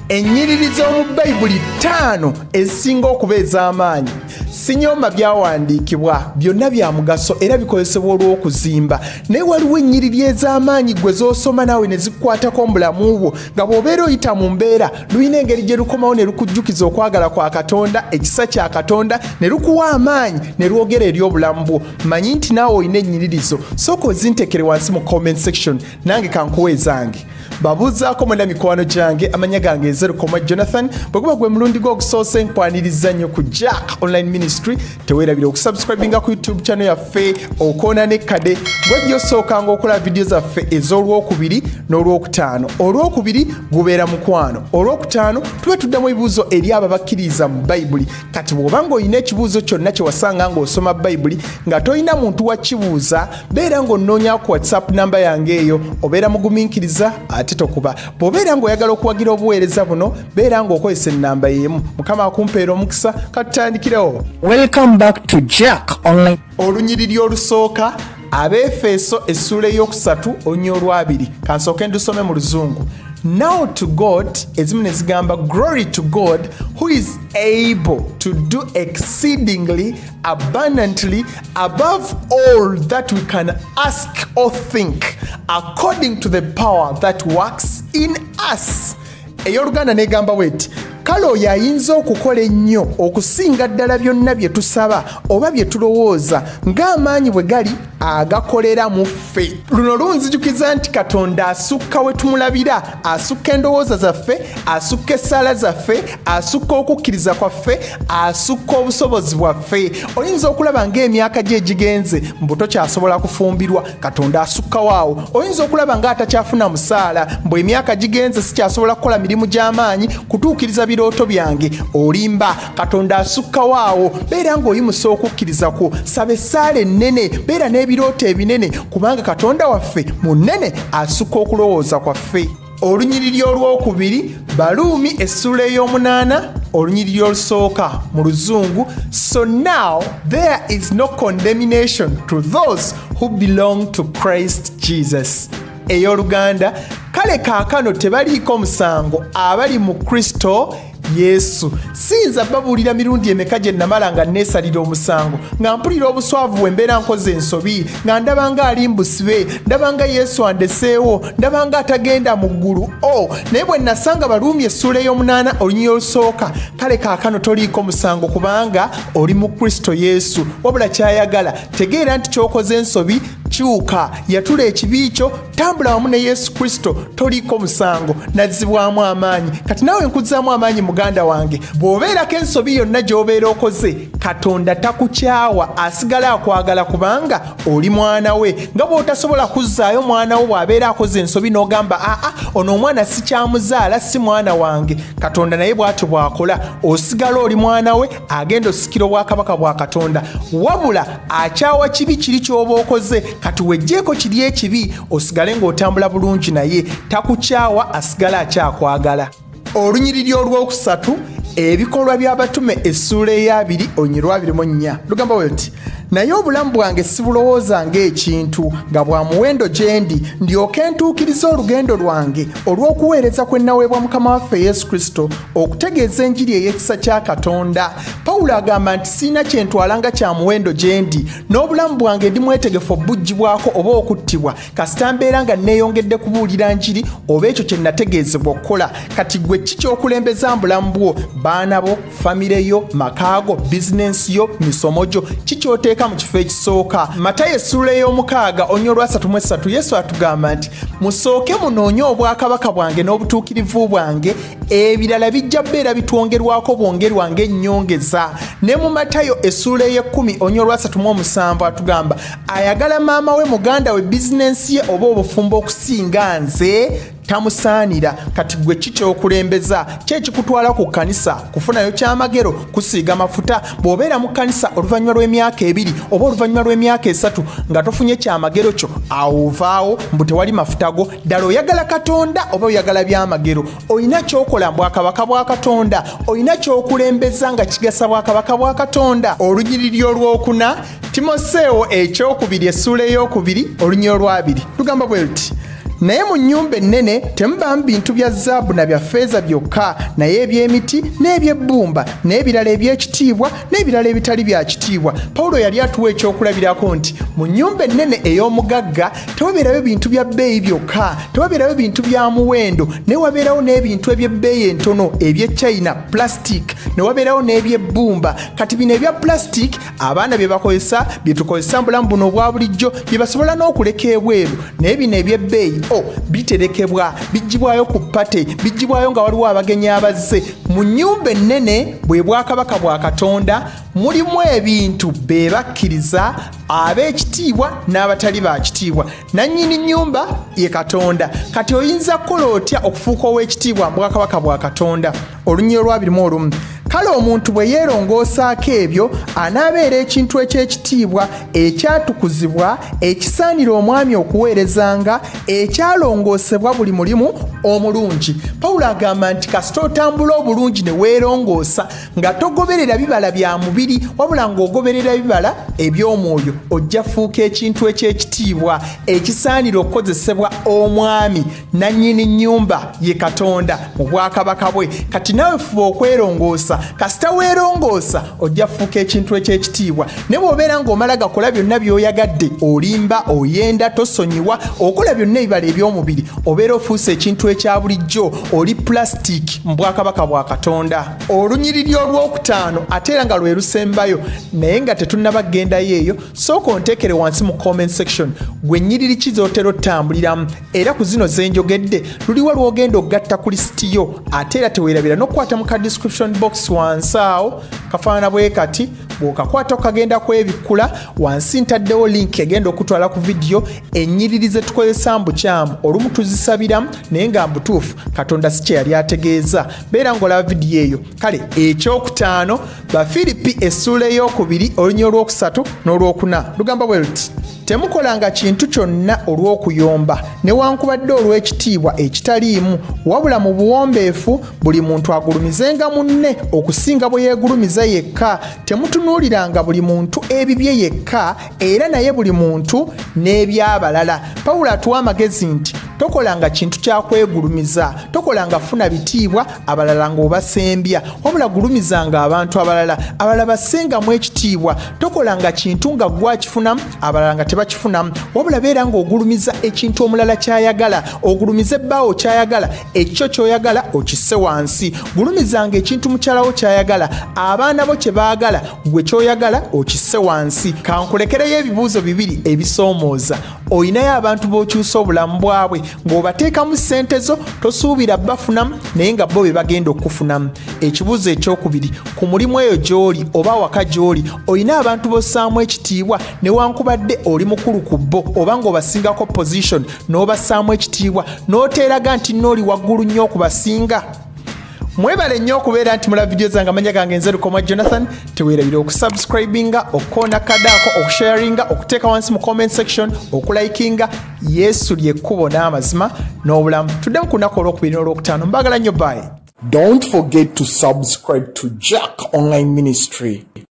Ennyiriri z'omu Bayibuli 5 ezisinga okuba ez'amaanyi. Sinyooma byawandiikibwa byonna bya mugaso era bikozesebwa olw'okuzimba, naye waliwo ennyiriri ez'amaanyi gwe z'osoma naawe ne zikukwatako mu bulamu bwo, nga bw'obeera oyita mu mbeera lulina engeri gye lukomawo ne lukujjukiza okwagala kwa Katonda, ekisa kya Katonda, ne lukuwa amaanyi ne lwogera eri obulamu bwo. Manyi nti naawe olina ennyiriri zo, sooka ozintekere wansi mu comment section, nange kankuwa ezange. Babuuzaako mwena mikwano gyange, amanya gange Nzerukoma Jonathan. Bwe guba gwe mulundi gwo ogusoose, nkwaniriza nnyo ku Jack Online Ministry. Teweerabira okusubscribinga ku YouTube channel yaffe, okoona n'ekkade gwajja osookanga okola vidiyo zaffe ez'olwokubiri n'olwokutaano. Olwokubiri gubeera mukwano, olwokutaano tuba tuddamu ebibuuzo eri abo abakkiririza mu Bayibuli. Kati bw'oba ng'olina ekibuuzo kyonna kye wasanga ng'osoma Bayibuli nga tolina muntu wakibuuza, beera ng'onnoonya ku WhatsApp namba yange eyo, obeera mugumiikiriza ate tokuba. Bw'obeera ng'oyagala okuwagira obuweereza buno, beera ng'okozesa ennamba y'emu. Mukama akumpeera omukisa. Katutandikirewo. Welcome back to Jack Online. Olunyiriri olusooka, Abeefeso essuula 3 olunyiriri 2. Kansooke ndusome mu Luzungu. Now to God, ezimu ne zigamba glory to God who is able to do exceedingly abundantly above all that we can ask or think, according to the power that works in us. Ey'Oluganda n'egamba bw'eti: kale oyo ayinza okukola ennyo okusinga ddala byonna bye tusaba oba bye tulowooza, ng'amaanyi bwe gali agakolera mu ffe. Luno lunzijukiza nti Katonda asukka we tumulabira, asukka endowooza zaffe, asukka essaala zaffe, asukka okukkiriza kwaffe, asukka obusobozi bwaffe. Oyinza okulaba ng'emyaka gye egigenze mbu tokyasobola kufumbirwa, Katonda asukkawo awo. Oyinza okulaba ng'atakyafuna musaala, mbu emyaka gigenze sikyasobola kukola mirimu gy'amaanyi kutuukiriza birooto byange. Olimba, Katonda asukkawo awo. Beera ng'oyimusa okukkiriza kwo, saba essaala ennene, beera n'ebirooto ebinene, kubanga Katonda waffe munene, asukka okulowooza kwaffe. Olunyiriri olwokubiri, Baluumi essuula 8 olunyiriri 1 mu Luzungu. So now there is no condemnation to those who belong to Christ Jesus. Ey'Oluganda, kale kaakano tebaliiko musango abali mu Kristo Yesu. Siyinza babuulira mirundi emeka gye namala nga neesalira omusango, nga mpulira obuswavu bwe mbeera nkoze ensobi, nga ndaba nga ali mbusibe, ndaba nga Yesu andeseewo, ndaba nga atagenda mu ggulu. O naye bwe nasanga Baluumi essuula 8 olunyiriri 1, kale kaakano toliiko musango kubanga oli mu Kristo Yesu. Wabula kyayagala tegeera nti ky'okoze ensobi, kyuka, yatula ekibi kyo, tambula wamu ne Yesu Kristo, toliiko musango. Nazzibwamu amaanyi. Kati naawe nkuzzaamu amaanyi muganda wange, bw'obeerako ensobi yonna gy'obeera okoze, Katonda takukyawa, asigala akwagala kubanga oli mwana we. Nga bw'otasobola kuzzaayo mwana wo bw'abeera akoze ensobi n'ogamba aa ono omwana sikyamuzaala, si mwana wange, Katonda naye bw'atyo bw'akola, osigala oli mwana we, agenda osikira obwakabaka bwa Katonda. Wabula akyawa kibi kiri ky'oba okoze, kati weggyeko kiri ekibi osigale ng'otambula bulungi naye, takukyawa, asigala akyakwagala. Olunyiriri olwokusatu, Ebikolwa by'Abatume essuula 2 olunyiriri 24 lugamba bwe luti: naye obulamu bwange sibulowooza ng'ekintu nga bwa muwendo gye ndi, ndyoke ntuukirize olugendo lwange olw'okuweereza kwe nnaweebwa Mukama waffe Yesu Kristo okutegeeza enjiri ey'ekisa kya Katonda. Pawulo agamba nti sirina kye ntwala nga kya muwendo gye ndi, n'obulamu bwange ndi mwetegefu obbugibwako oba okuttibwa, kasita mbeera nga neeyongedde kubuulira njiri oba ekyo kye nnategeezebwa okukola. Kati gwe ki ky'okulembeza mu bulamu bwo? Baana bo, famire yo, makaago, bizinensi yo, misomo gyo, ki ky'oteeka mu kifo ekisooka? Matayo essuula 6 olunyiriri 33, Yesu atugamba nti musooke munoonye obwakabaka bwange n'obutuukirivu bwange, ebirala bijja bbeera bitwongerwako bwongerwa ng'ennyongeza. Ne mu Matayo essuula 10 olunyiriri 37 atugamba ayagala maama we, muganda we, bizinensi ye oba obufumbo okusinga nze tamusaanira. Kati gwe ki ky'okulembeza? Ki ekikutwala ku kkanisa kufunayo kyamagero, kusiiga mafuta? Bw'obeera mu kkanisa oluvannyuma lw'emyaka 2 oba oluvannyuma lw'emyaka 3 nga tofunye kyamagero kyo, awo ovaawo mbu tewali mafuta go. Ddala oyagala Katonda oba oyagala byamagero? Olina ky'okola mbwakabaka bwa Katonda? Olina ky'okulembeza nga kigasa bwakabaka bwa Katonda? Olunyiriri olwokuna, Timoseewo 2 essuula 2 olunyiriri 2 lugamba bwe luti: Naye mu nnyumba ennene temubaamu bintu bya zaabu na bya ffeeza byokka, naye eby'emiti n'eby'ebbumba n'ebirala eby'ekitiibwa n'ebirala ebitali bya kitiibwa. Pawulo yali atuwa ekyokulabirako nti mu nnyumba ennene ey'omugagga tewabeerayo bintu bya bbeeyi byokka, tewabeerayo bintu bya muwendo, naye wabeerawo n'ebintu eby'ebbeeyi entono eby'e China plastic, ne wabeerawo n'eby'ebbumba. Kati bino ebya plastic abaana bye bakozesa, bye tukozesa mu bulamu buno obwa bulijjo, bye basobola n'okuleka ebweru, naye bino eby'ebbeeyi biterekebwa, biggyibwayo ku party, biggyibwayo nga waliwo abagenyi abazze. Mu nnyumba ennene bwe bwakabaka bwa Katonda mulimu ebintu be bakkiriza ab'ekitiibwa n'abatali ba kitiibwa. Nannyini nnyumba ye Katonda. Kati oyinza kukola otya okufuuka ow'ekitiibwa mu bwakabaka bwa Katonda? Olunyiriri olwa 21: kale omuntu bwe yeerongoosaako ebyo anaabeera ekintu eky'ekitiibwa, ekyatukuzibwa, ekisaanira omwami okuweerezanga, ekyalongoosebwa buli mulimu omulungi. Pawulo agamba nti kasita otambula obulungi ne weerongoosa nga togoberera bibala bya mubiri wabula ng'ogoberera bibala eby'omwoyo, ojja fuuka ekintu eky'ekitiibwa ekisaanira okukozesebwa omwami, nannyini nnyumba ye Katonda, mu bwakabaka bwe. Kati naawe fuba okwerongoosa. Kasita weerongoosa ojja fuuka ekintu eky'ekitiibwa. Naye bw'obeera ng'omala gakola byonna by'oyagadde, olimba, oyenda, tosonyiwa, okola byonna ebibala eby'omubiri, obeera ofuuse ekintu ekya bulijjo, oli plastic mu bwakabaka bwa Katonda. Olunyiriri olwokutaano, ate era nga lwe lusembayo, naye nga tetunnaba kgendayo eyo, sooka onteekere wansi mu comment section gwe nnyiriri ki z'otera otambuliramu, era ku zino ze njogedde luliwa lw'ogenda okugatta ku list yo. Ate era teweerabira n'okukwata mu ka description box wansi awo, kafaanana bwe kati. Bw'okakwata okagenda kwebikkula wansi, ntaddewo link egenda okutwala ku vidiyo ennyiriri ze tukozesa mbukyamu. Olumu tuzisabiramu naye nga mbutuufu Katonda si kye yali ategeeza. Beera ng'olaba vidiyo eyo. Kale ekyokutaano, Bafiripi essuula 2 olunyiriri olwokusatu n'olwokuna lugamba bwe luti: temukolanga kintu kyonna olw'okuyomba newankubadde olw'ekitiibwa ekitaliimu, wabula mu buwombeefu buli muntu agulumizenga munne okusinga bwe yeegulumiza yekka. Temutunuuliranga buli muntu ebibye yekka, era naye buli muntu n'ebyabalala. Pawulo atuwa amagezi nti tokolanga kintu kyakwegulumiza, tokolanga funa bitiibwa abalala ng'obasembya, wabula gulumizanga abantu abalala, abalala bassengamu ekitiibwa. Tokolanga kintu nga gwakifunamu abalala nga tebakifunamu, wabula beera ng'ogulumiza ekintu omulala kyayagala, ogulumize ebbaawo kyayagala, ekyo ky'oyagala okisse wansi. Gulumizanga ekintu mukyalawo kyayagala, abaana bo kye baagala, gwe ky'oyagala okisse wansi. Kankulekereyo ebibuuzo bibiri ebisoomooza. Oyinayo abantu b'okyusa obulamu bwabwe ng'obateekamu ssente zo, tosuubira bafunamu naye nga bo be bagenda okufunamu? Ekibuuzo ekyokubiri: ku mulimu eyo gy'oli oba waka gy'oli, oyina abantu b'ossaamu ekitiibwa newankubadde oli mukulu ku bo oba ng'obasingako position, n'obassaamu ekitiibwa n'oteeraga nti nnooli waggulu nnyo okubasinga? Mwebale nnyo okubeera nti mulaba vidiyo zange. Amanya gange nze Lukoma Jonathan. Teweerabira okusubscribinga, okukoona kadaako, okusharinga, okuteeka wansi mu comment section, okulikinga. Yesu lyekkubo n'amazima n'obulamu. Tuddemu ku lunaku olwokubiri n'olwokutaano. Mbagala nnyo, bye. Don't forget to subscribe to Jack Online Ministry.